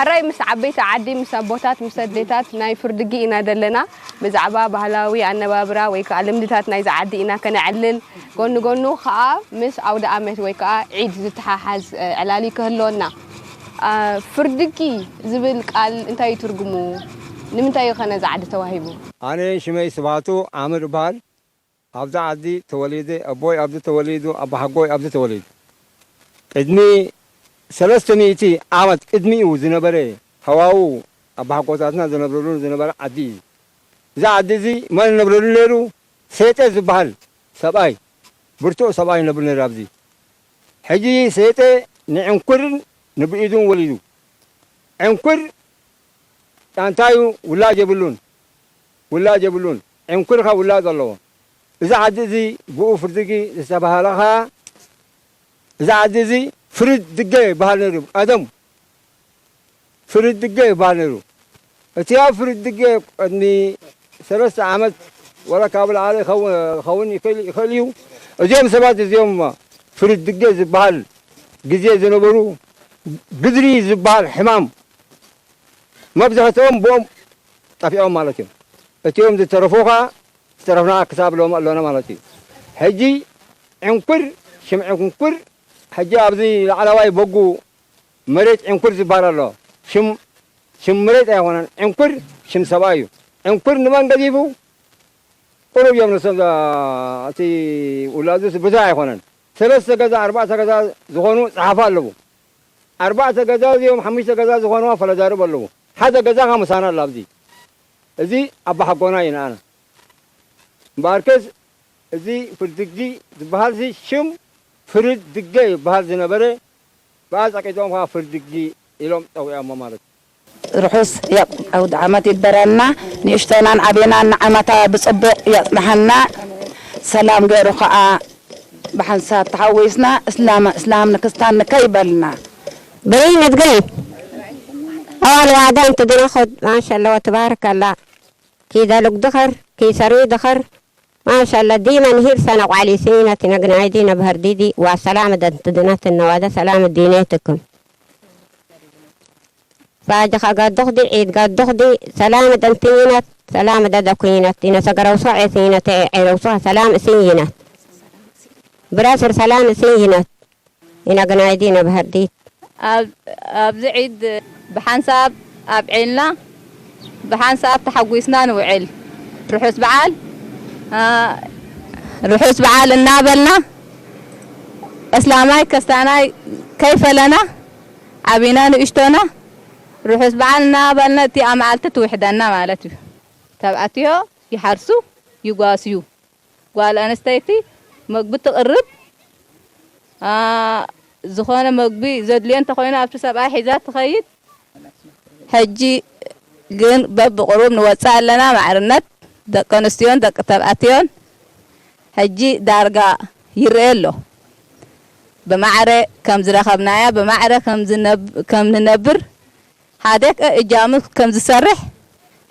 ሕራይ ምስ ዓበይቲ ዓዲ፣ ምስ ኣቦታት፣ ምስ ኣዴታት ናይ ፍርድጊ ኢና ዘለና። ብዛዕባ ባህላዊ ኣነባብራ ወይ ከዓ ልምድታት ናይዚ ዓዲ ኢና ከነዕልል። ጎኒ ጎኑ ከዓ ምስ ኣውደ ኣመት ወይ ከዓ ዒድ ዝተሓሓዝ፣ እ፣ ዕላል ክህልወና። አ፣ ፍርድጊ ዝብል ቃል እንታይ እዩ ትርጉሙ? ንምንታይ እዩ ኸ ነዚ ዓዲ ተዋሂቡ? ኣነ ሽመይ ስብሃቱ ዓምር እበሃል። ኣብዚ ዓዲ ተወሊደ፣ ኣቦይ ኣብዚ ተወሊዱ፣ ኣባሓጎይ ኣብዚ ተወሊዱ። ቅድሚ ሰለስተ ሚእቲ ዓመት ቅድሚኡ ዝነበረ ሃዋሁ ኣባሓጎታትና ዝነብረሉ ዝነበረ ዓዲ እዩ። እዚ ዓዲ እዚ መን ዝነብረሉ ነይሩ? ሴጤ ዝበሃል ሰብኣይ፣ ብርቱዕ ሰብኣይ ይነብር ነይሩ ኣብዚ። ሕጂ ሴጤ ንዕንኩርን ንብኢዱን ወሊዱ። ዕንኩር ጫንታዩ ውላጅ የብሉን፣ ውላጅ የብሉን። ዕንኩር ኸ ውላጅ ኣለዎ። እዚ ዓዲ እዚ ብኡ ፍርድጊ ዝተባህለ ኸኣ፣ እዚ ዓዲ እዚ ፍርድ ድገ ይበሃል ነይሩ። ቀደም ፍርድ ድገ ይበሃል ነይሩ። እቲ ኣብ ፍርድ ድገ ቅድሚ ሰለስተ ዓመት ወላ ካብ ላዕሊ ይኸውን፣ ይኸውን ይኽእል፣ ይኽእል እዩ። እዚኦም ሰባት እዚኦም ፍርድ ድገ ዝበሃል ግዜ ዝነበሩ ግድሪ ዝበሃል ሕማም መብዛሕትኦም ብኦም ጠፊኦም ማለት እዮም። እቲኦም ዝተረፉ ኸዓ ዝተረፍና ክሳብ ሎም ኣሎና ማለት እዩ። ሕጂ ዕንኩር፣ ሽም ዕንኩር፣ ሕጂ ኣብዚ ላዕለዋይ በጉ መሬት ዕንኩር ዝበሃል ኣሎ። ሽም፣ ሽም መሬት ኣይኮነን። ዕንኩር ሽም ሰብኣይ እዩ። ዕንኩር ንመን ገዲፉ? ቁሩብ እዮም ንሶም፣ እቲ ውላዱስ ብዙሕ ኣይኮነን። ሰለስተ ገዛ፣ ኣርባዕተ ገዛ ዝኾኑ ጸሓፉ ኣለዉ። ኣርባዕተ ገዛ እዚኦም ሓሙሽተ ገዛ ዝኾንዋ ፈለዛርብ ኣለዉ። ሓደ ገዛ ኸ ምሳና ኣሎ ኣብዚ። እዚ ኣባሓጎና እዩ ንኣና። እምበኣርከስ እዚ ፍርድጊ ዝበሃል እዚ ሽም ፍርድ ድገ ይበሃል ዝነበረ፣ ብኣ ጸቂጦም ኸዓ ፍርድጊ ኢሎም ጸዊዖሞ ማለት እዩ። ርሑስ የቕ-፣ ኣውደ ዓመት ይግበረልና። ንእሽቶናን ዓቤናን ንዓመታ ብጽቡቕ የጽንሐና። ሰላም ገይሩ ኸኣ ብሓንሳብ ተሓዊስና እስላም፣ እስላም ንክስታን ንከይበልና። በይነት ግን ኣዋል ዋዳ እንት ድናኸድ ማሻላ ወትባረከላ። ኪዳ ልግ ድኸር፣ ኪሰሪ ድኸር። ማሻላ ዲመ ንሂር ሰነ ቋሊ ሲኒነት ነግናይ ዲነ በህር ዲዲ ወሰላም ደንት ድነት ነዋደ ሰላም ዲኔትኩም። ፋጅ ኸገድኹዲ ዒድ ገድኹዲ ሰላም ደንትይነት ሰላም ደደኩይነት ይነሰገረውሶ ዔስይነት ዔረውሶ ሰላም እስይነት ብረስር ሰላም እስይነት ይነግናይዲ ነብሀርዲት። ኣብ፣ ኣብዚ ዒድ ብሓንሳብ ኣብዒልና ብሓንሳብ ተሓጒስና ንውዕል። ርሑስ በዓል፣ አ፣ ርሑስ በዓል እናበልና እስላማይ ከስታናይ ከይፈለና ዓቢና ንእሽቶና ርሑስ በዓል እናበልና እቲኣ መዓልቲ ትውሕደና ማለት እዩ። ተባዕትዮ ይሓርሱ ይጓስዩ፣ ጓል ኣንስተይቲ መግቢ ትቕርብ፣ አ፣ ዝኾነ መግቢ ዘድልዮ እንተኾይኑ ኣብቲ ሰብኣይ ሒዛ ትኸይድ። ሕጂ ግን በብቕሩብ ንወፅእ ኣለና። ማዕርነት ደቂ ኣንስትዮን ደቂ ተባዕትዮን ሕጂ ዳርጋ ይረአ ኣሎ። ብማዕረ ከም ዝረኸብናያ፣ ብማዕረ ከም ዝነብ-፣ ከም ንነብር፣ ሓደ ከ እጃሙ ከም ዝሰርሕ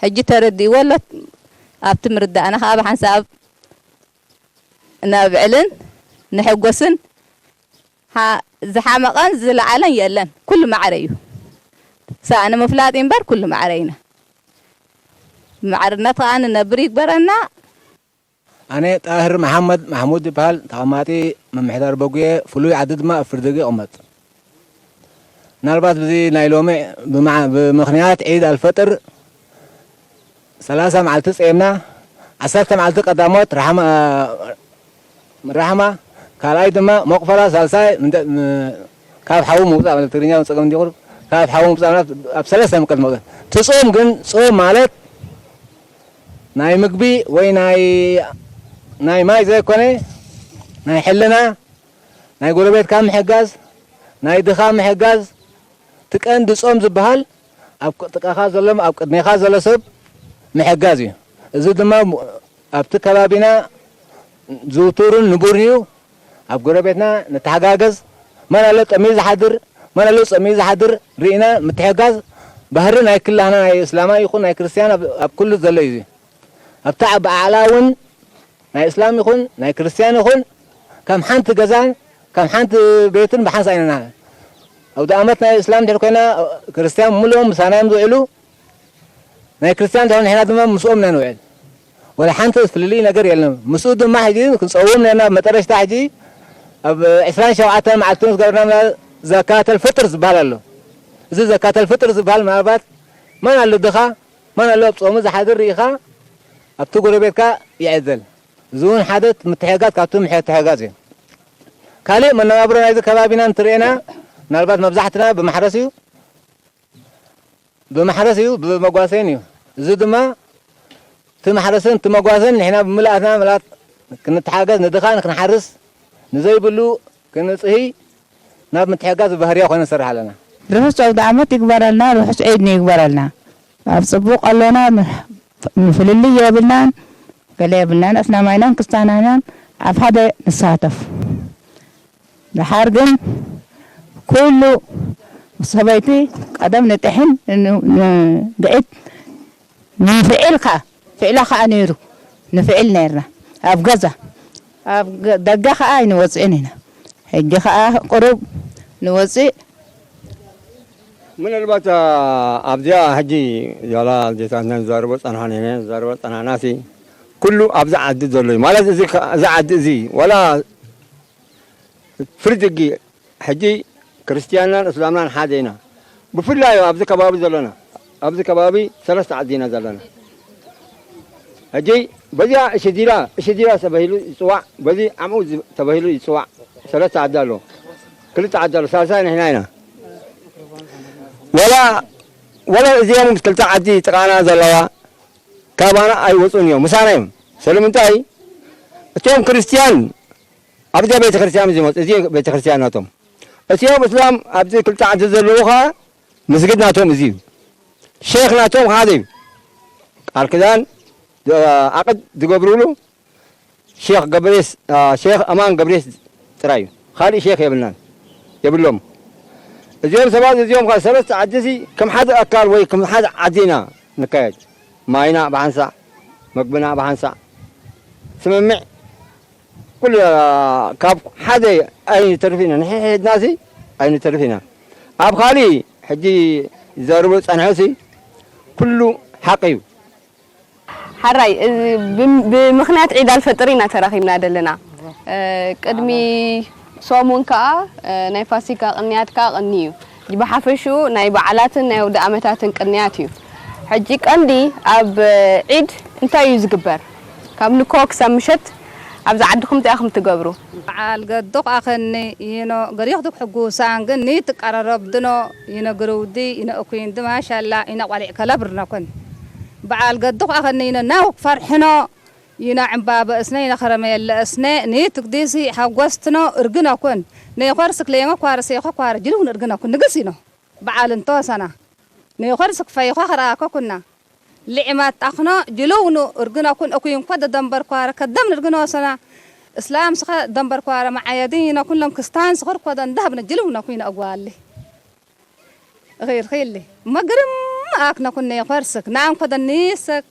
ሕጂ ተረዲእዎ ኣሎ። ኣብቲ ምርዳእና ከኣ ብሓንሳብ ነብዕልን ንሕጎስን። ሓ-፣ ዝሓመቐን ዝለዓለን የለን። ኩሉ ማዕረ እዩ። ሳእኒ ምፍላጥ እዩ እምበር ኩሉ ማዕረ ኢና። ብማዕርነት ከኣ ንነብር ይግበረና። ኣነ ጣህር መሓመድ ማሕሙድ ይበሃል። ተቐማጢ ምምሕዳር በጉየ፣ ፍሉይ ዓዲ ድማ ኣብ ፍርድጊ ይቕመጥ። ምናልባት ብዚ ናይ ሎሚ ብመዓ-፣ ብምኽንያት ዒድ ኣልፈጥር ሰላሳ መዓልቲ ጸየምና፣ ዓሰርተ መዓልቲ ቀዳሞት ራሕማ፣ ራሕማ፣ ካልኣይ ድማ መቕፈላ፣ ሳልሳይ ምንተ-፣ ም-፣ ካብ ሓዊ ምውጻእ ማለት ትግርኛ ጸገም እንዲኹም፣ ካብ ሓዊ ምውጻእ ማለት ኣብ ሰለስተ ምቀት መውጻእ። እቲ ጾም ግን፣ ጾም ማለት ናይ ምግቢ ወይ ናይ፣ ናይ ማይ ዘይኮነ፣ ናይ ሕልና፣ ናይ ጎረቤትካ ምሕጋዝ፣ ናይ ድኻ ምሕጋዝ፣ እቲ ቀንዲ ጾም ዝበሃል ኣብ ጥቃኻ ዘሎ፣ ኣብ ቅድሜኻ ዘሎ ሰብ ምሕጋዝ እዩ። እዚ ድማ ኣብቲ ከባቢና ዝውቱርን ንቡርን እዩ። ኣብ ጎረቤትና ንተሓጋገዝ፣ መን ኣሎ ጠምዩ ዝሓድር፣ መን ኣሎ ጸሚኡ ዝሓድር ርኢና ምትሕጋዝ ባህሪ ናይ ክላህና ናይ እስላማይ ይኹን ናይ ክርስትያን ኣብ፣ ኣብ ኩሉ ዘሎ እዩ። ኣብታ ኣብ ኣዕላ እውን ናይ እስላም ይኹን ናይ ክርስትያን ይኹን ከም ሓንቲ ገዛን ከም ሓንቲ ቤትን ብሓንሳእ ኢና ኣውደ ኣመት ናይ እስላም እንድሕር ኮይና፣ ክርስትያን ምሉኦም ምሳና እዮም ዝውዕሉ። ናይ ክርስትያን እንድሕር ንሕና ድማ ምስኦም ኢና ንውዕል። ወላ ሓንቲ ፍልልይ ነገር የለን። ምስኡ ድማ ሕጂ ክንጸውም ነና። ኣብ መጠረሽታ ሕጂ ኣብ ዕስራን ሸውዓተን መዓልቲ ምስ ገበርና ምና-፣ ዘካተል ፍጥር ዝበሃል ኣሎ። እዚ ዘካተል ፍጥር ዝበሃል ምናልባት መን ኣሎ ድኻ፣ መን ኣሎ ኣብ ጾሙ ዝሓድር ርኢኻ ኣብቲ ጎረቤትካ ይዕዘል። እዚ እውን ሓደ ምትሕግጋዝ ካብቲ ምትሕግጋዝ እዩ። ካልእ መነባብሮ ናይዚ ከባቢና እንትርኤና ምናልባት መብዛሕትና ብማሕረስ እዩ፣ ብማሕረስ እዩ፣ ብመጓሰይን እዩ። እዚ ድማ እቲ ማሕረስን እቲ መጓሰን ንሕና ብምልኣትና ምልኣት ክንተሓገዝ፣ ንድኻ ንክንሓርስ፣ ንዘይብሉ ክንጽሂ ናብ ምትሕጋዝ ብባህርያ ኮይነ ንሰርሕ ኣለና። ርሑስ ኣውደ ዓመት ይግበረልና፣ ርሑስ ዒድ ይግበረልና። ኣብ ጽቡቕ ኣሎና፣ ም-፣ ምፍልልይ የብልናን፣ ገለ የብልናን፣ ኣስላማይናን ክስታናይናን ኣብ ሓደ ንሳተፍ። ደሓር ግን ኩሉ ሰበይቲ ቀደም ንጥሕን ን-፣ ን-፣ ብዒድ ንፍዕል ከኣ፣ ፍዕላ ከኣ ነይሩ፣ ንፍዕል ነይርና። ኣብ ገዛ፣ ኣብ ገ-፣ ደገ ከኣ ኣይንወጽእን ኢና። ሕጂ ከኣ ቁሩብ ንወጽእ። ምናልባት፣ አ፣ ኣብዚኣ ሕጂ ዛላ ኣዴታትና ዝዛረቦ ጸንሓን እኔ ዝዛረቦ ጸንሓናሲ ኩሉ ኣብዚ ዓዲ ዘሎ እዩ። ማለት እዚ ከ-፣ እዚ ዓዲ እዚ ዋላ ፍርዲ ሕጊ ሕጂ ክርስትያናን እስላምናን ሓደ ኢና። ብፍላይ ኣብዚ ከባቢ ዘለና፣ ኣብዚ ከባቢ ሰለስተ ዓዲ ኢና ዘለና። ሕጂ በዚኣ እሽዲራ፣ እሽዲራ ተባሂሉ ይጽዋዕ፣ በዚ ዓምኡ ዝ-፣ ተባሂሉ ይጽዋዕ። ሰለስተ ዓዲ ኣሎ፣ ክልተ ዓዲ ኣሎ፣ ሳልሳይ ንሕና ኢና። ወላ፣ ወላ እዚኦም ክልተ ዓዲ ጥቓና ዘለዋ ካባና ኣይወጹን እዮም፣ ምሳና እዮም። ስለምንታይ? እቶም ክርስትያን ኣብዚኣ ቤተክርስትያን ዝመጹ፣ እዚ ቤተክርስትያን ናቶም። እቲኦም እስላም ኣብዚ ክልተ ዓዲ ዘለዉ ኸኣ መስጊድ ናቶም እዚ እዩ። ሼኽ ናቶም ሓደ እዩ። ቃል ክዳን፣ እ፣ ዓቕድ ዝገብሩሉ ሼኽ ገብሬስ፣ እ፣ ሼኽ ኣማን ገብሬስ ጥራይ እዩ። ካልእ ሼኽ የብልናን፣ የብሎም። እዚኦም ሰባት እዚኦም ኸኣ ሰለስተ ዓዲ እዚ ከም ሓደ ኣካል ወይ ከም ሓደ ዓዲ ኢና ንካየድ። ማይና ብሓንሳእ፣ መግብና ብሓንሳእ። ስምምዕ ኩሉ ካብ ሓደ ኣይንተርፍ ኢና፣ ንሕድሕድናሲ ኣይንተርፍ ኢና። ኣብ ካሊእ ሕጂ ዝዛረቦ ዝጸንሐሲ ኩሉ ሓቂ እዩ። ሓራይ፣ እዚ ብም-፣ ብምኽንያት ዒድ ኣልፈጥር ኢና ተራኺብና ዘለና። እ፣ ቅድሚ ሰሙን ከኣ፣ እ፣ ናይ ፋሲካ ቅንያት ከኣ ቅኒ እዩ። ብሓፈሽኡ ናይ በዓላትን ናይ ኣውደ ኣመታትን ቅንያት እዩ። ሕጂ ቀንዲ ኣብ ዒድ እንታይ እዩ ዝግበር? ካብ ንግሆ ክሳብ ምሸት ኣብዚ ዓድኹም እንታይ ኢኹም ትገብሩ? በዓል ገዱ ከኣ ከኒ ይኖ ገሪኽቱ ክሕጉሳን ግን ንትቀራረብ ድኖ ይነ ግርውዲ ይነ እኩይንዲ ማሻላ ይነ ቋሊዕ ከለብርነኩን። በዓል ገዱ ከኣ ከኒ ይነ ናው ክፈርሕኖ ይነ ዕምባበ እስነ ይነ ከረመየለ እስነ ንትግዲሲ ሓጎስትኖ እርግነኩን። ነይኾር ስክሌመ ኳር ሴኾ ኳር ጅልውን እርግነኩን ንግስ ይኖ። በዓል እንተወሰና። ነይኾር ስክፈይኾ ከረኣኮኩና። ልዕማት ጣኽኖ ጅልውኑ እርግነኩን እኩይንኮ ደደንበርኳረ ከደም ንርግኖ ሰና። እስላም ስኸ ደንበርኳረ መዓየድን ይነ ኩሎም ክስታን ስኽር ኮደ እንዳህብነ ጅልውነ ኩይነ እጓሊ። እኺርኺሊ። መግርም ኣክነኩን ነይኾር ስክ። ናን ኮደ ኒስክ።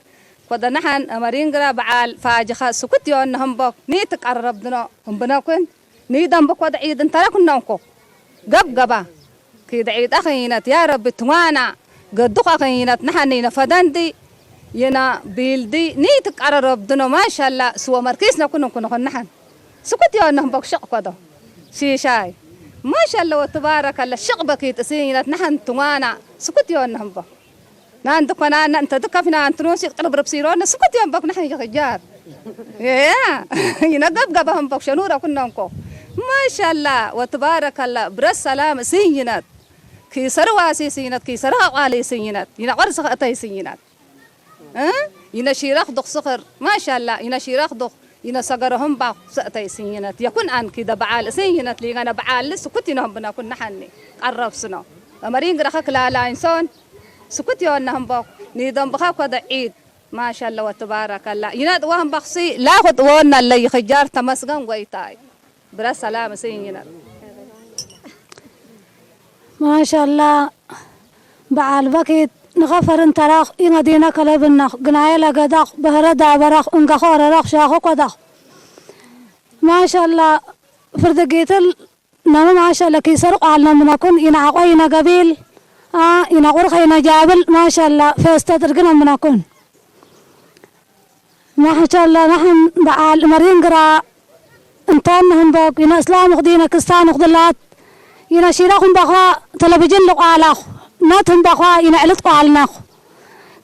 ኮደ ነሓን ኣመሪንግራ በዓል ፋጅኸ ስኩት ዮን ነህምቦክ። ኒትቀረረብድኖ ህምብነኩን። ኒደንብ ኮደ ዒድ እንተረኩን ነንኮ። ገብገባ። ኪደ ዒድ ኣኸይነት ያ ረቢ ትዋና። ገዱኽ ኣኸይነት ነሓን ይነ ፈደንዲ። ይነ ቢልዲ። ኒትቀረረብድኖ ማሻላ ስወ መርኪስ ነኩን እንኩ ነኾን ነሓን። ስኩት ዮን ነህምቦክ ሽቕ ኮዶ። ሲሻይ። ማሻላ ወትባረከላ ሽቕ በኪት እስይነት ነሓን ትዋና። ስኩት ዮን ነህምቦክ። ናንድ ኮና እንተ ድከፍና እንትኖ ሲቅ ጥርብርብ ሲሮን ስኩት ዮም በክ ነሐን ይኽጃር። ያ ይነገብገበ ህምበክ ሸኑረ ኩነንኮ። ማሻላ ወትባረከላ ብረት ሰላም ስይነት። ኪሰር ዋሲ ስይነት ኪሰር ቃሊ ስይነት ይነቆር ስኸእተይ ስይነት። እ? ይነሺረኽ ዱኽ ስኽር ማሻላ ይነሺረኽ ዱኽ ይነሰገረሁም ባኽ ሰእተይ ስይነት የኩን ኣንኪ ደ በዓል ስይነት ሊገነ በዓል ስኩት ይነሁም ብነኩን ነሐኒ ቀረብስኖ። እመሪን ግረኸ ክላላይንሶን ስኩት ዮና ህምቦክ ኒደምብኻ ኮደ ዒድ ማሻላ ወትባረከላ ይነጥዋ ህምበኽሲ ላኹጥ ወና ለይኽጃር ተመስገን ጎይታይ። ብረ ሰላም ስይነት። ማሻላ በዓል በኪት ንኸፈርን ተራኽ ይነዲነ ከለብነኽ ግናየ ለገዳኽ በህረ ዳበራኽ እንገኸ ወረራኽ ሻኹ ኮዳኽ። ማሻላ ፍርድ ጌትል ነሙ ማሻለ ኪሰር ቋል ነምነኩን ኢና ዓቆይ ነገቢል፣ አ፣ ኢና ቁርኸ ኢና ጃብል፣ ማሻላ ፌስተ ጥርግን ነምነኩን። ማሻላ ናሕን በዓል መሪን ግራ እንታን ንህንበግ፣ ኢና እስላም ኹዲነ ክስታን ኹድላት፣ ኢና ሺራ ኹንበኻ ተለቪዥን ልቋላኹ፣ ናት ህንበኻ ኢና ዕልጥ ቋልናኹ።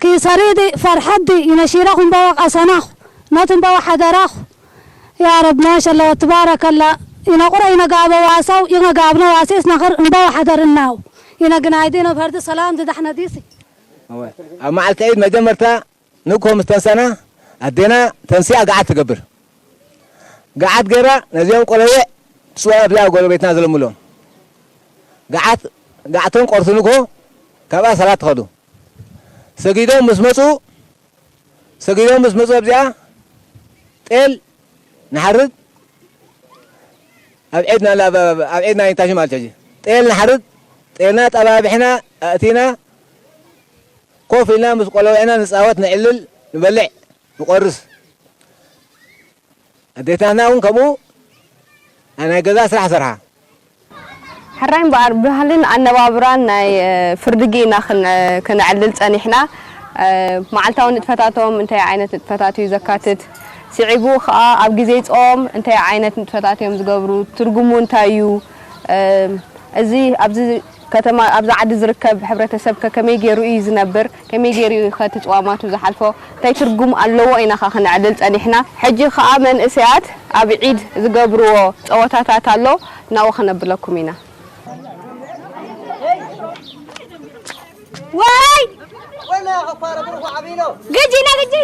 ኪሰሪዲ ፈርሐዲ ይነሺረኹም በወ ቀሰናኹ፣ ነቱም በወ ሐደራኹ። ያ ረብ ማሻላ ወትባረከላ። ይነቁረ ይነጋበ ዋሳው ይነጋብነ ዋሴስ ነኸር እምበወ ሐደርናው። ይነግናይዲ ነፈርዲ ሰላም ዝዳሕነ ዲሲ። እወ። ኣብ መዓልቲ ዒድ መጀመርታ ንግሆ ምስ ተንሰና ኣዴና ተንሲኣ ገዓት ትገብር። ገዓት ገይራ ነዚኦም ቆለቤዕ ትፅዋ ኣብዚኣ ጎረቤትና ዘለምሎም ገዓት ገዓቶም ቆርሱ ንግሆ ካብኣ ሰላት ትኸዱ። ሰጊዶም ምስ መፁ፣ ሰጊዶም ምስ መፁ ኣብዚኣ ጤል ንሓርድ። ኣብ ዒድና፣ ኣብ ዒድና ይንታሽ ማለት ሕጂ ጤል ንሓርድ። ጤልና ጠባቢሕና ኣእቲና ኮፍ ኢልና ምስ ቆለውዕና ንፃወት፣ ንዕልል፣ ንበልዕ፣ ንቆርስ። ኣዴታትና እውን ከምኡ ናይ ገዛ ስራሕ ሰርሓ። ሕራይ እምበኣር፣ ባህልን ኣነባብራን ናይ፣ እ፣ ፍርድጊ ኢና ክን-፣ ክነዕልል ጸኒሕና። እ፣ መዓልታዊ ንጥፈታቶም እንታይ ዓይነት ንጥፈታት እዩ ዘካትት? ስዒቡ ኸኣ ኣብ ግዜ ጾም እንታይ ዓይነት ንጥፈታት እዮም ዝገብሩ? ትርጉሙ እንታይ እዩ? እ፣ እዚ ኣብዚ ከተማ፣ ኣብዚ ዓዲ ዝርከብ ሕብረተሰብ ከ ከመይ ገይሩ እዩ ዝነብር? ከመይ ገይሩ እዩ ከ እቲ ጽዋማቱ ዝሓልፎ? እንታይ ትርጉም ኣለዎ ኢና ኸ ክነዕልል ጸኒሕና? ሕጂ ኸኣ መንእሰያት ኣብ ዒድ ዝገብርዎ ጸወታታት ኣሎ፣ ናብኡ ከነብለኩም ኢና። ዋይ! ግጂ ኢና ግጂ!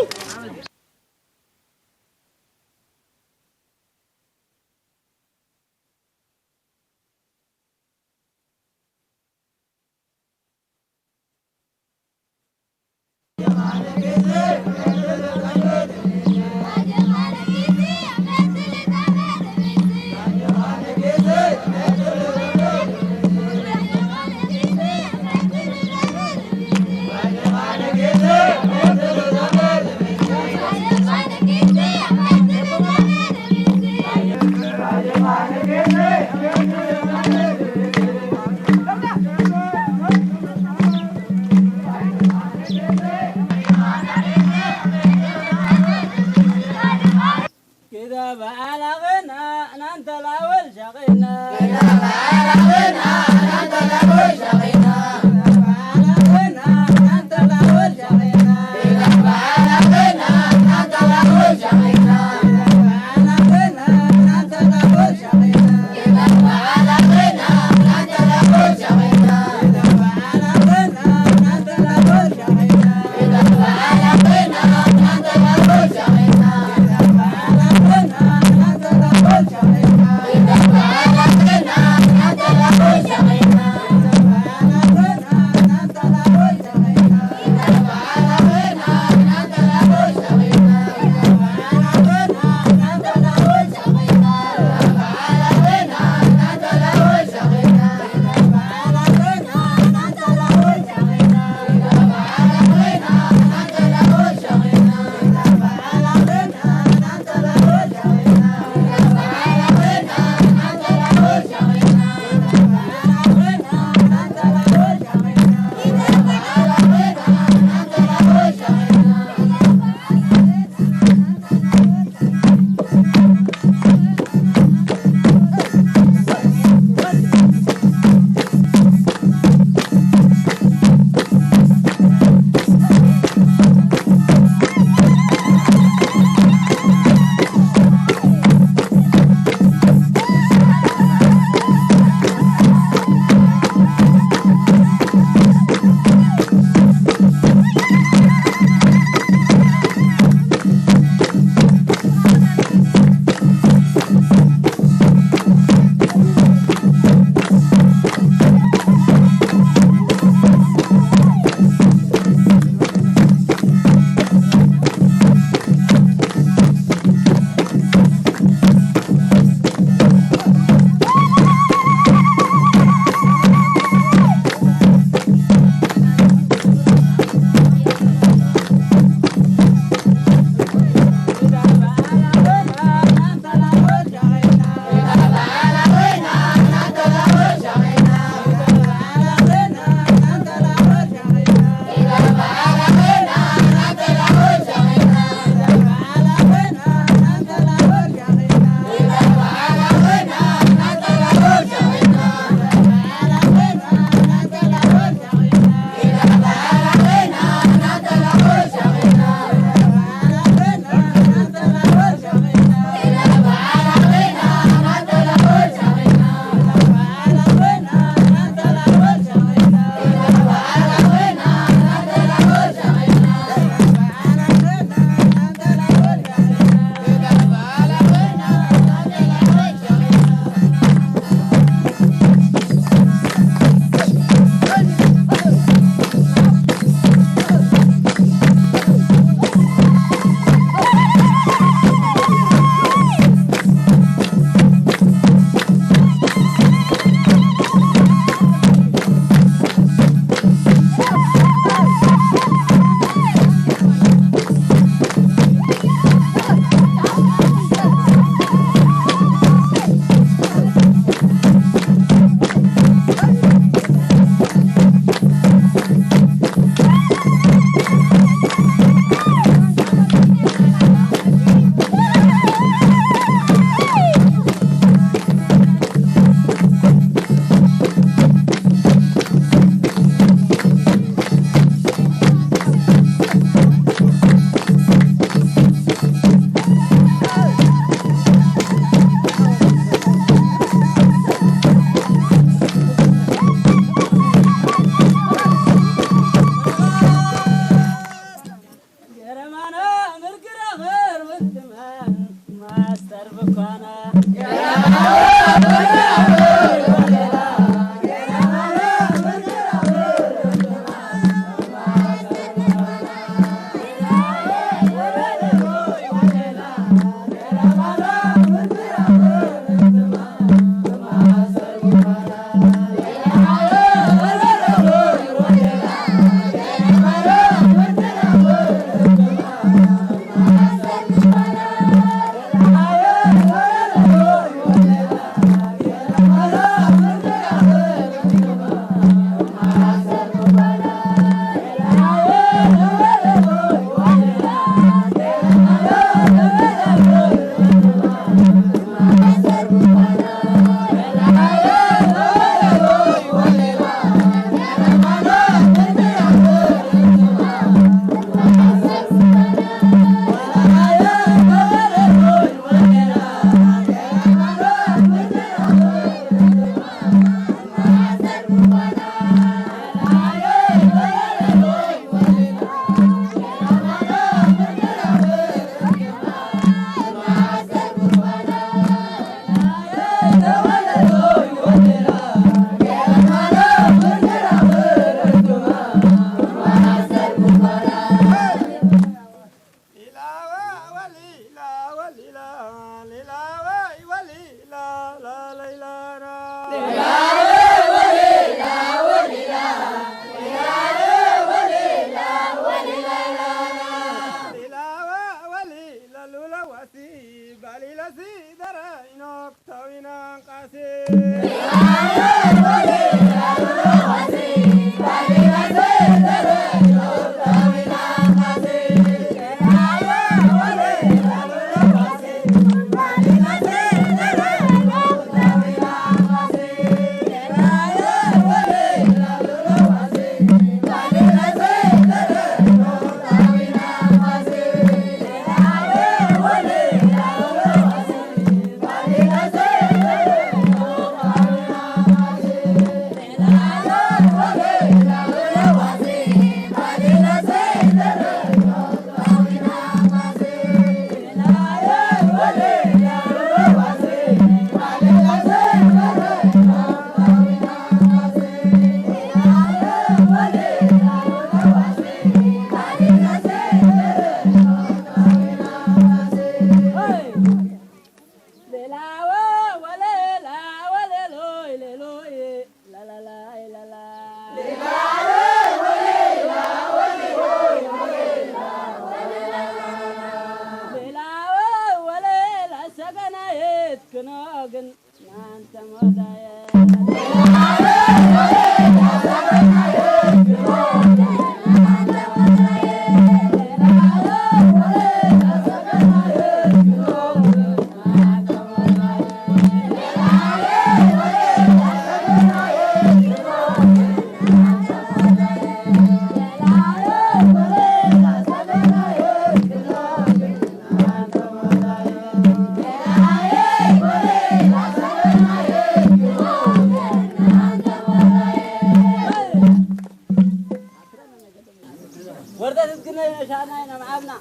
ወርደት እዝግነ ሻናይ ነምዓብና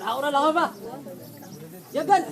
ዓቑረ ለኸፋ ጀበል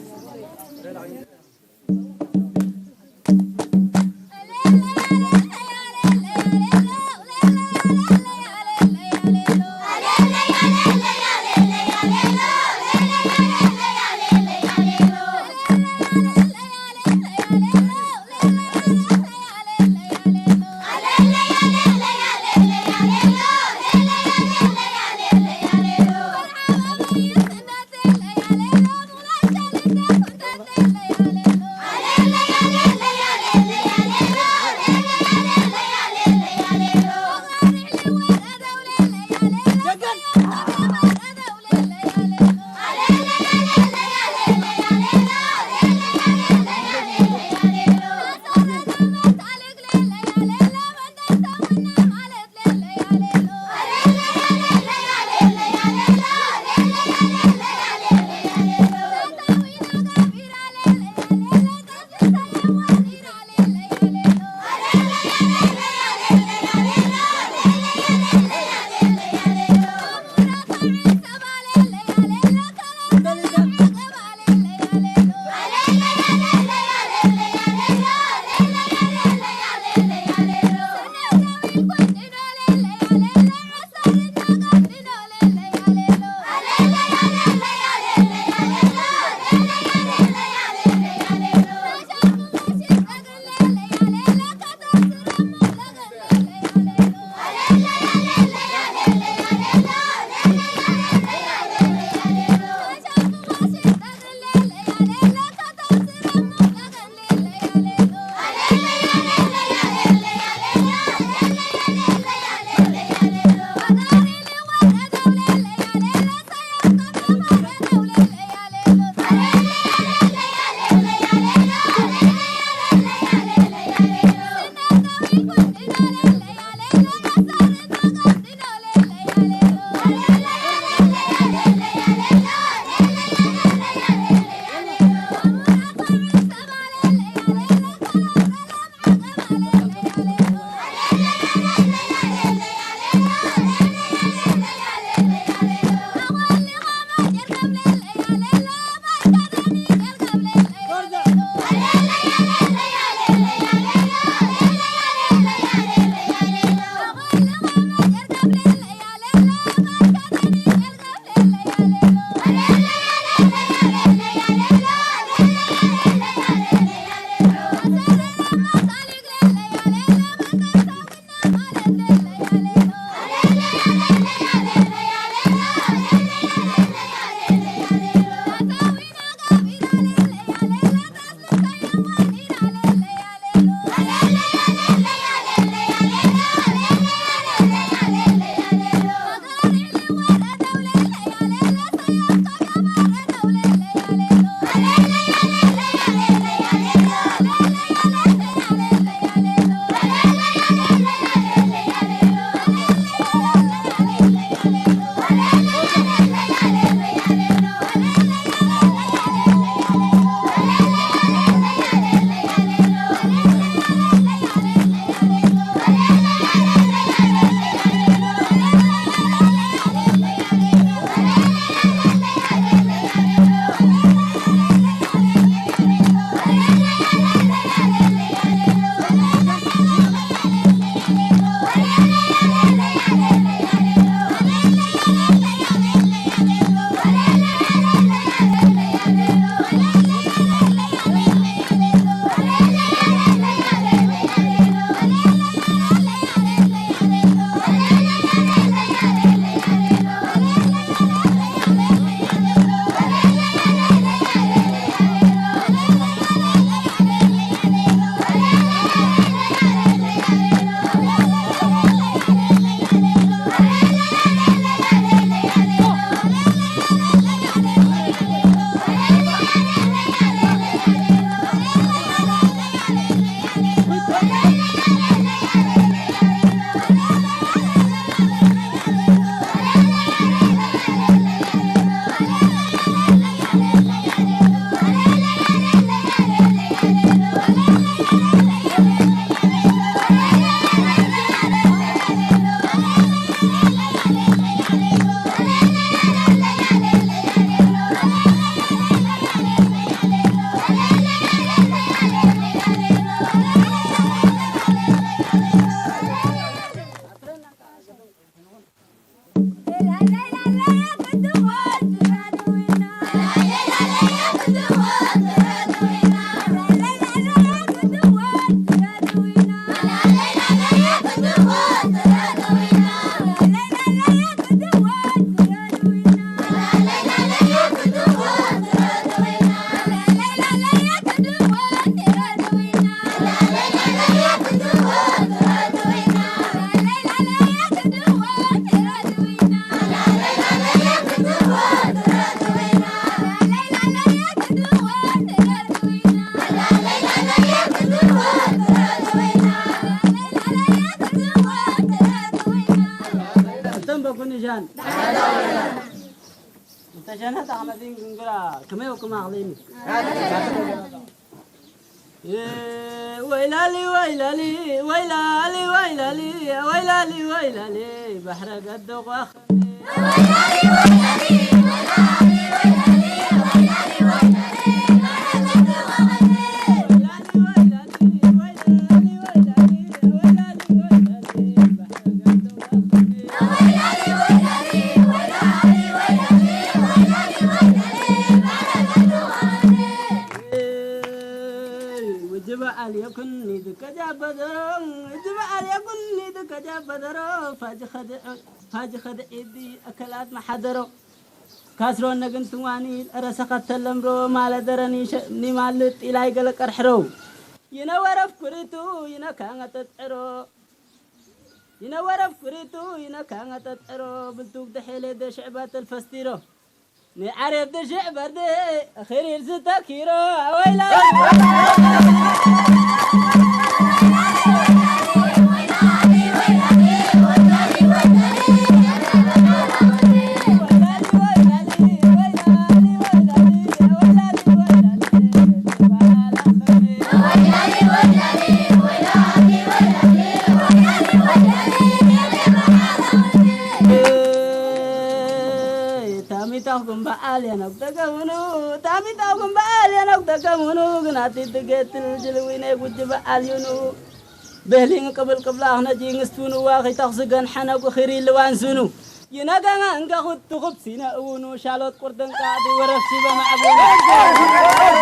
ኣነ ተኣመዚን ግንግራ ከመይ ወክማ ኣኽሊኒ። ወይላሊ ወይላሊ ወይላሊ ወይላሊ ወይላሊ ወይላሊ ባሕረ ገደቋ ውጅበ ኣልየኩን ኒድከጃ በደሮ፣ ውጅበ ኣልየኩን ኒድከጃ በደሮ፣ ፋጅ ኸድዕ፣ ፋጅ ኸድዕ ኢዲ ኣከላት መሓደሮ። ካስሮ ነግን ትዋኒ ረሰኸት ተለምሮ፣ ማለ ደረኒ ሸ-፣ ኒማልጥ ኢላይ ገለ ቀርሕሮ። ይነወረፍ ኩሪቱ ይነካንገ ተጥዕሮ። ይነወረፍ ኩሪቱ ይነካንገ ተጥዕሮ። ብልቱግ ደሔሌ ደሽዕበ ተልፈስቲሮ። ንዓሬፍ ድሽዕ በርድ ኺሪር ዝተኪሮ ኣወይላ። ታሚታኹም በዓል የነጉ ተገምኑ፣ ታሚታኹም በዓል የነጉ ተገምኑ፣ ግን ኣቲ ትገትል ጅልዊነ ጉጅ በዓል ዩኑ። በህሊን ቅብል ቅብላ ክነጂ ንስቱንዋ ኺተኽስገን ሐነጉ ኺሪ ልዋን ዙኑ። ይነገመ እንገኹት ትኹብ ሲነ እውኑ ሻሎት ቁርድን ቃዕዲ ወረፍሺ በማዕቡኑ።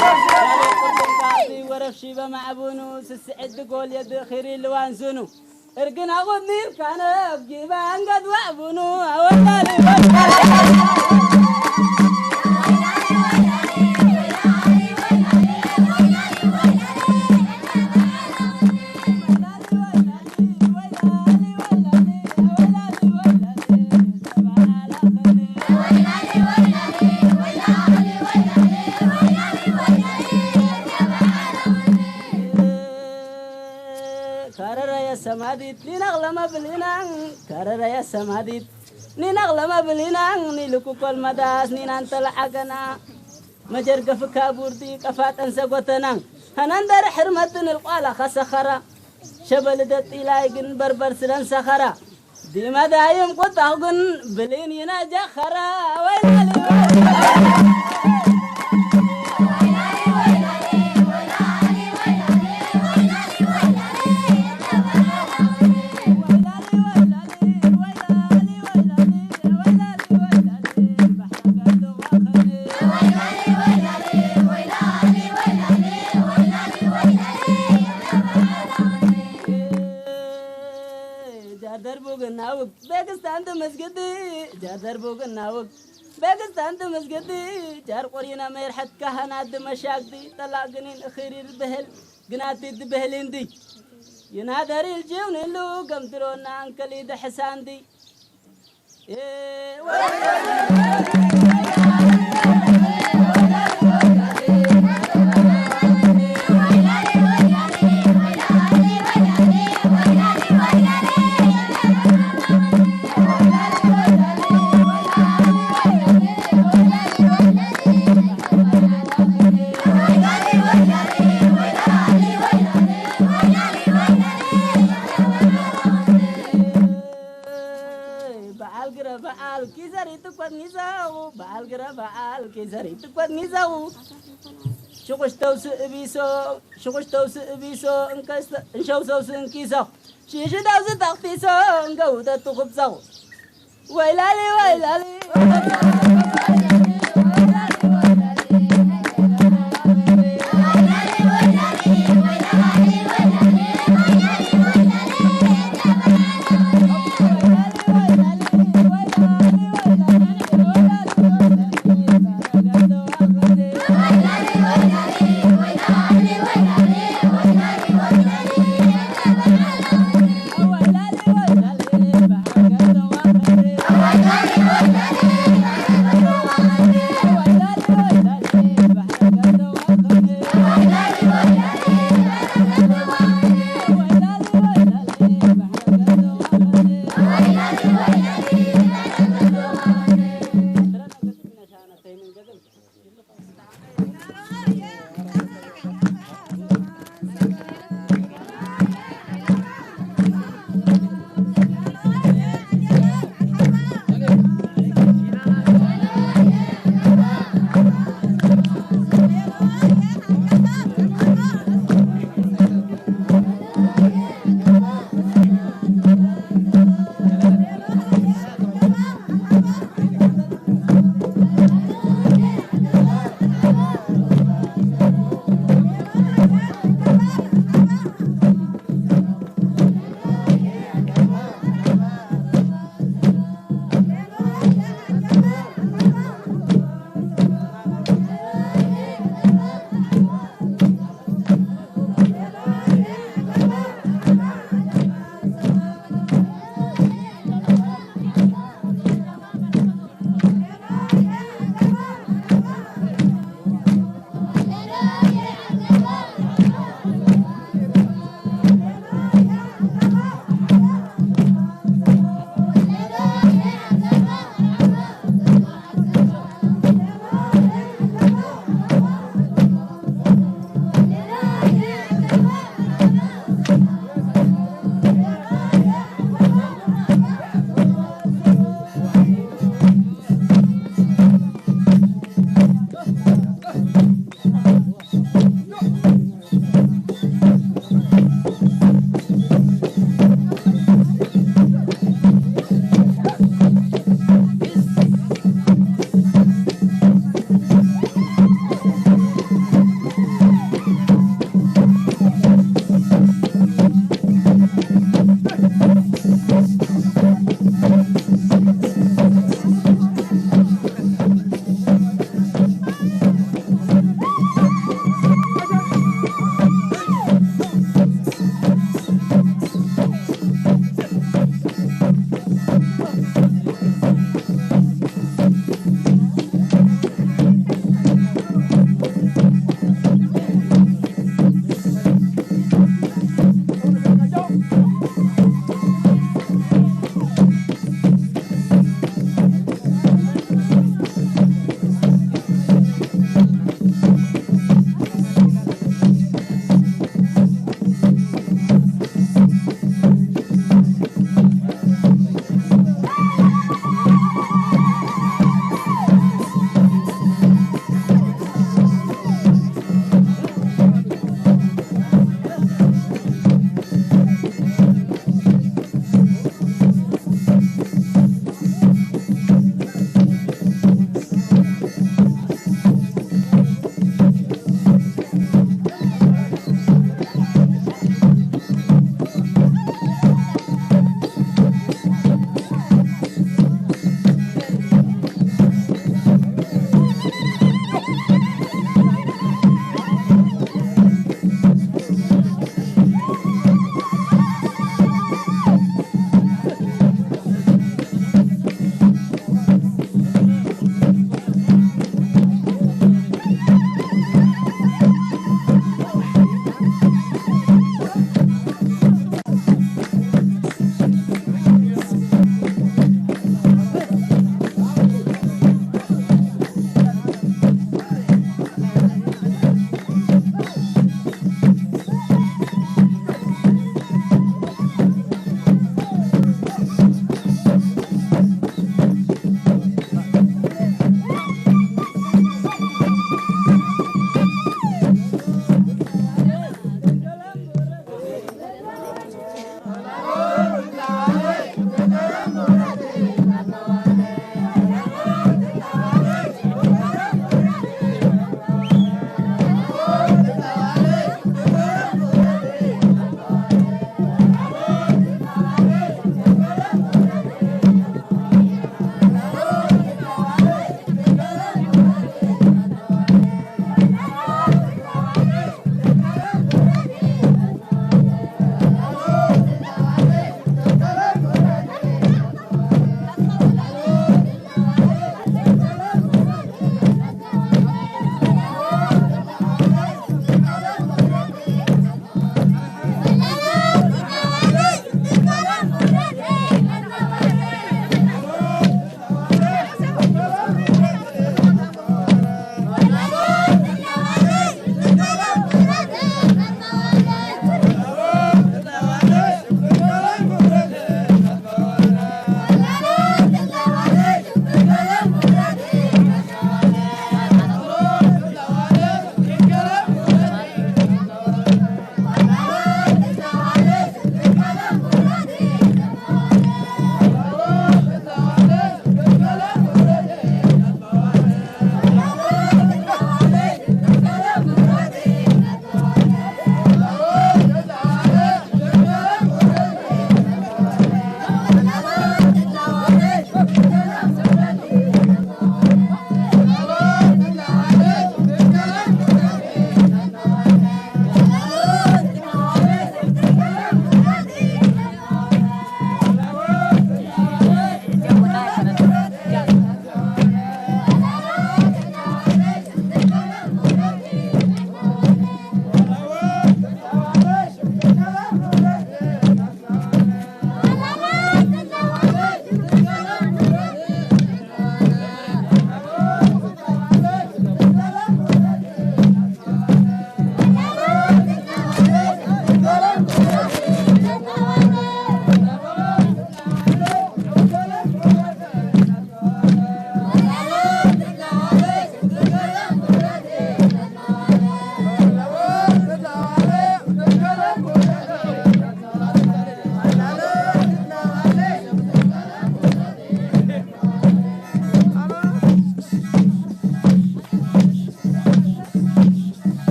ሻሎት ቁርድን ቃዕዲ ወረፍሺ በማዕቡኑ። ስስዕድ ጎል የድ ኺሪ ልዋን ዙኑ። እርግና ኹኒ ይርካነ ጊባ እንገድ ዋዕቡኑ። ኣወላሊ ወላሊ። ካረራየ ሰማዲት ኒናቕ ለመብሊናን፣ ካረራየ ሰማዲት ኒናቕ ለመብሊናን፣ ኒልኩኮል መዳስ ኒናን ተለዓገና። መጀርገፍካ ቡርዲ ቀፋጠን ሰጎተናን፣ ሀነንደር ሕርመትን እልቋላ ኸሰኸራ። ሸበል ደጢላይ ግን በርበር ስለን ሰኸራ። ዲመዳይም ቁጣኹ ግን ብሊን ይነጀኸራ። ወይላሊ ወይላሊ። ጃደር ቡግናውግ ቤግስታን ትምስግዲ፣ ጃደር ቡግናውግ ቤግስታን ትምስግዲ፣ ጃር ቁሪና መርሐት ካህናት ድመሻግዲ፣ ጠላቅ ግኒን እኺሪር ብህል ግናቲ ድብህል እንዲ። ይናደር ኢልጂው ንሉ ገምትሮና እንከሊ ደሕሳንዲ። በዓል ግረ በዓል ኪዘር ይትኮት ኒዛው፣ በዓል ግረ በዓል ኪዘር ይትኮት ኒዛው። ሽቁሽ ተውስእ እቢሶ፣ ሽቁሽ ተውስእ እቢሶ፣ እንከስተ-፣ እንሸው ሰውስእ እንኪሶ፣ ሽሽ ተውስእ ተኽፊሶ፣ እንገውደቱ ክብሰው። ወይላሊ ወይላሊ።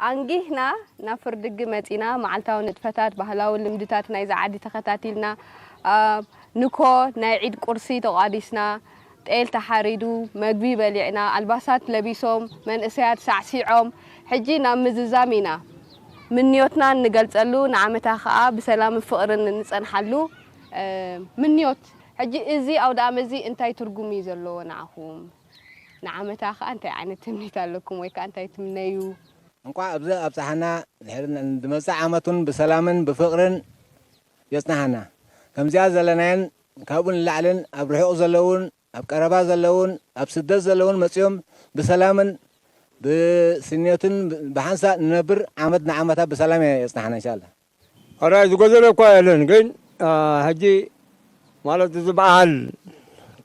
ኣንጊህና ናብ ፍርድጊ መጺና፣ መዓልታዊ ንጥፈታት፣ ባህላዊ ልምድታት ናይዛ ዓዲ ተኸታቲልና፣ አ፣ ንኮ ናይ ዒድ ቁርሲ ተቋዲስና፣ ጤል ተሓሪዱ፣ መግቢ በሊዕና፣ ኣልባሳት ለቢሶም፣ መንእሰያት ሳዕሲዖም፣ ሕጂ ናብ ምዝዛም ኢና። ምንዮትና እንገልጸሉ፣ ንዓመታ ኸኣ ብሰላምን ፍቕርን እንጸንሓሉ፣ እ፣ ምንዮት። ሕጂ እዚ ኣውደኣመት እዚ እንታይ ትርጉም እዩ ዘለዎ ንዓኹም? ንዓመታ ኸኣ እንታይ ዓይነት ትምኒት ኣለኩም ወይ ከኣ እንታይ ትምነዩ? እንቋዕ ኣብዚ ኣብጽሓና፣ ድሕሪ ዝመጽእ ዓመት እውን ብሰላምን ብፍቕርን የጽንሓና። ከምዚኣ ዘለናየን ካብኡ ንላዕልን ኣብ ርሑቕ ዘለውን ኣብ ቀረባ ዘለውን ኣብ ስደት ዘለውን መጺኦም ብሰላምን ብስንዮትን ብሓንሳእ ንነብር ዓመት ንዓመታ ብሰላም የጽንሓና እንሻላ። ኣራይ ዝጎደለ እኳ የለን፣ ግን፣ አ፣ ሕጂ ማለት እዚ በዓል፣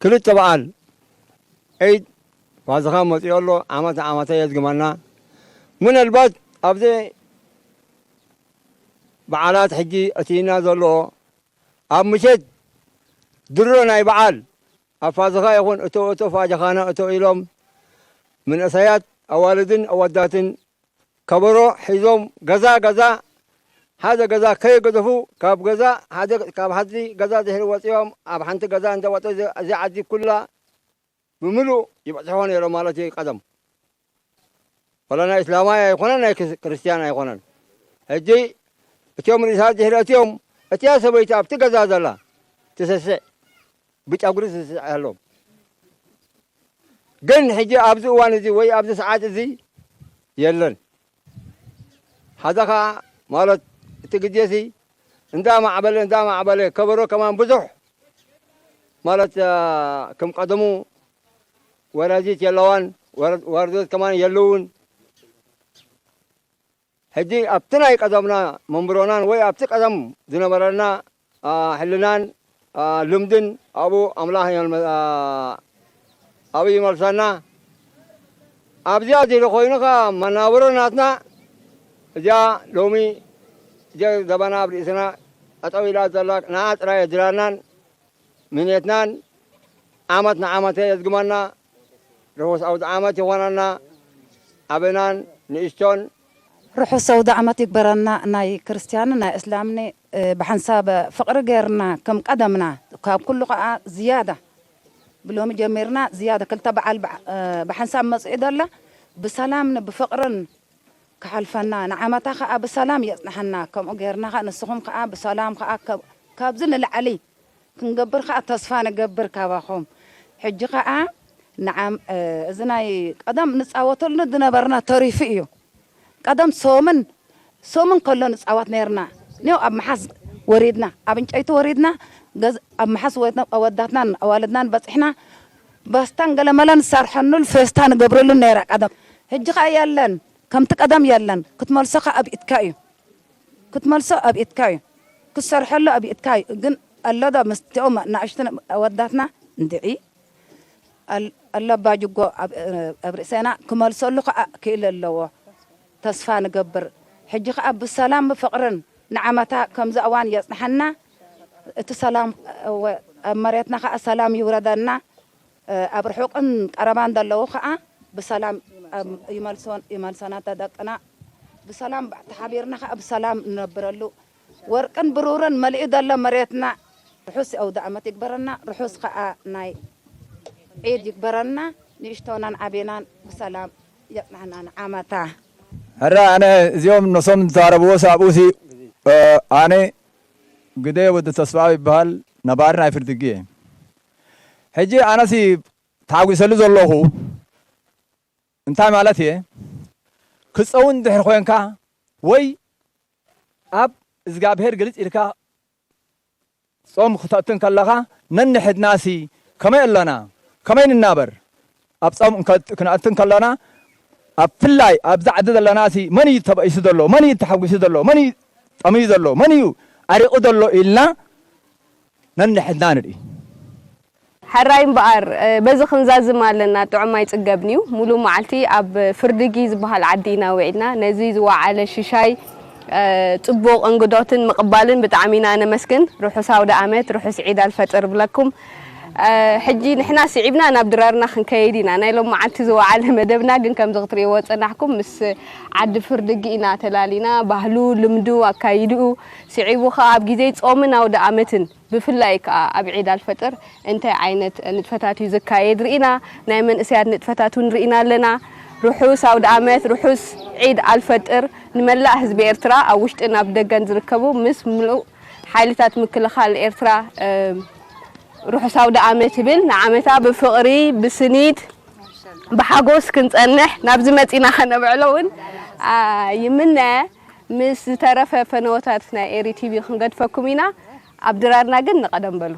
ክልተ በዓል ዒድ ፋሲካ መጺኡ ኣሎ። ዓመት ንዓመታ የዝግመና። ምናልባት ኣብዚ በዓላት ሕጂ እቲና ዘሎ ኣብ ምሸት ድሮ ናይ በዓል ኣብ ፋሲካ ይኹን እቶ እቶ ፋሲካና እቶ ኢሎም መንእሰያት ኣዋልድን ኣወዳትን ከበሮ ሒዞም ገዛ ገዛ ሓደ ገዛ ከየገደፉ ካብ ገዛ ሓደ ካብ ሓንቲ ገዛ ድሕሪ ወፂኦም ኣብ ሓንቲ ገዛ እንዳወፀ እዚ ዓዲ ኩላ ብምሉእ ይበፅሕዎ ነይሮም ማለት እዩ። ቀደም ወላ ናይ እስላማይ ኣይኮነን ናይ ክስ- ክርስትያን ኣይኮነን። ሕጂ እቲኦም ሪሳ ድሕሪ እቲኦም እቲያ ሰበይቲ ኣብቲ ገዛ ዘላ ትስስዕ ብጨጉሪ ትስስዕ ኣሎም። ግን ሕጂ ኣብዚ እዋን እዚ ወይ ኣብዚ ሰዓት እዚ የለን። ሓደ ኸዓ ማለት እቲ ግዜ እዚ እንዳማዕበለ እንዳማዕበለ ከበሮ ከማን ብዙሕ ማለት አ፣ ከም ቀደሙ ወራዚት የለዋን ወረ- ዋርዶት ከማን የለውን። ሕጂ ኣብቲ ናይ ቀደምና መንብሮናን ወይ ኣብቲ ቀደም ዝነበረና አ፣ ሕልናን አ፣ ልምድን ኣብኡ ኣምላኽ ይመልመ- አ፣ ኣብኡ ይመልሰና። ኣብዚኣ እዚ ኮይኑ ኸዓ መናብሮ ናትና እዚኣ ሎሚ እዚኣ ዘበና ኣብ ርእስና ጠጠው ኢላ ዘላ ንዓ ጥራይ የድላናን ምኔትናን ዓመት ንዓመተ የዝግመና። ርሑስ ኣውደ ዓመት ይኾነና። ዓበናን ንእሽቶን ርሑስ ኣውደ ዓመት ይግበረና። ናይ ክርስትያንን ናይ እስላምን እ፣ ብሓንሳብ ፍቕሪ ጌርና ከም ቀደምና ካብ ኩሉ ኸዓ ዝያዳ ብሎሚ ጀሚርና ዝያዳ ክልተ በዓል ብዓ- እ፣ ብሓንሳብ መጺኡ ደላ ብሰላምን ብፍቕርን ክሓልፈና ንዓመታ ኸዓ ብሰላም የጽንሐና። ከምኡ ጌርና ኸዓ ንስኹም ኸዓ ብሰላም ኸዓ ከብ- ካብዚ ንላዕሊ ክንገብር ኸዓ ተስፋ ንገብር ካባኹም። ሕጂ ኸዓ ንዓም እ፣ እዚ ናይ ቀደም ንጻወተሉ ዝነበርና ተሪፉ እዩ። ቀደም ሶምን ሶምን ከሎ ንጻወት ነርና። ኔው ኣብ መሓስ ወሪድና ኣብ እንጨይቲ ወሪድና ገዝ ኣብ መሓስ ወሪድና ኣወዳትናን ኣዋልድናን በጽሕና በስታን ገለመለን ዝሰርሐኑል ፌስታ ንገብረሉ ነይራ ቀደም። ሕጂ ኸዓ የለን ከምቲ ቀደም የለን ክትመልሶ ኸዓ ኣብ ኢድካ እዩ። ክትመልሶ ኣብ ኢድካ እዩ። ክትሰርሐሉ ኣብ ኢድካ እዩ። ግን ኣሎ ዶ ምስቲኦም ናእሽቱ ኣወዳትና እንድዒ ኣል- ኣሎ ኣባጅጎ ኣብ ኣብ ርእሰና ክመልሰሉ ከዓ ክእል ኣለዎ። ተስፋ ንገብር። ሕጂ ከዓ ብሰላም ብፍቕርን ንዓመታ ከምዚ እዋን የፅንሐና። እቲ ሰላም ወ- ኣብ መሬትና ከዓ ሰላም ይውረደና። ኣብ ርሑቕን ቀረባን ዘለዉ ከዓ ብሰላም ይመልሶን ይመልሰና ተደቅና ብሰላም ተሓቢርና ከዓ ብሰላም ንነብረሉ ወርቅን ብሩርን መሊኡ ዘሎ መሬትና። ርሑስ ኣውደ ዓመት ይግበረና። ርሑስ ከዓ ናይ ዒድ ይግበረና። ንእሽቶናን ዓቤናን ብሰላም የፅናሕና ንዓመታ። ሕረ ኣነ እዚኦም ነሶም ዝተዛረብዎ ሰብኡሲ ኣነ ግደ ወዲ ተስፋ ይበሃል ነባሪ ናይ ፍርድጊ እየ። ሕጂ ኣነሲ ተሓጒሰሉ ዘለኹ እንታይ ማለት እየ? ክጸውን ድሕር ኮይንካ ወይ ኣብ እግዚኣብሔር ግልጽ ኢልካ ጾም ክተእትን ከለኻ ነንሕድናሲ ከመይ ኣለና? ከመይ ንናበር? ኣብ ጾም እንከ- ክነእትን ከለና ኣብ ፍላይ ኣብዚ ዓዲ ዘለናሲ መን እዩ ተበኢሱ ዘሎ? መን እዩ ተሓጒሱ ዘሎ? መን እዩ ጠምዩ ዘሎ? መን እዩ ዓሪቑ ዘሎ? ኢልና ነንሕድና ንርኢ። ሕራይ እምበኣር በዚ ክንዛዝም ኣለና፣ ጥዑም ኣይጽገብን'ዩ። ሙሉእ መዓልቲ ኣብ ፍርድጊ ዝበሃል ዓዲ ኢና ውዒልና። ነዚ ዝወዓለ ሽሻይ ጽቡቕ እንግዶትን ምቕባልን ብጣዕሚ ኢና ነመስግን። ርሑስ ኣውደ ኣመት፣ ርሑስ ዒድ ኣልፈጥር እብለኩም። ሕጂ ንሕና ስዒብና ናብ ድራርና ክንከይድ ኢና። ናይ ሎማዓንቲ ዝወዓለ መደብና ግን ከምዚ ክትርእይዎ ዝጸናሕኩም ምስ ዓዲ ፍርድጊ ኢና ተላሊና። ባህሉ፣ ልምዱ፣ ኣካይድኡ ስዒቡ ከኣ ኣብ ግዜ ጾምን ኣውደ ኣመትን ብፍላይ ከኣ ኣብ ዒድ ኣልፈጥር እንታይ ዓይነት ንጥፈታት እዩ ዝካየድ ርኢና። ናይ መንእሰያት ንጥፈታት እውን ርኢና ኣለና። ርሑስ ኣውደ ኣመት፣ ርሑስ ዒድ ኣልፈጥር ንመላእ ህዝቢ ኤርትራ ኣብ ውሽጥን ኣብ ደገን ዝርከቡ ምስ ምሉእ ሓይልታት ምክልኻል ኤርትራ ርሑስ ኣውደ ኣመት እብል። ንዓመታ ብፍቕሪ ብስኒት ብሓጎስ ክንጸንሕ ናብዚ መጺና ከነብዕሎ እውን ይምነ። ምስ ዝተረፈ ፈነወታት ናይ ኤሪ ቲቪ ክንገድፈኩም ኢና። ኣብ ድራርና ግን ንቐደም በሉ።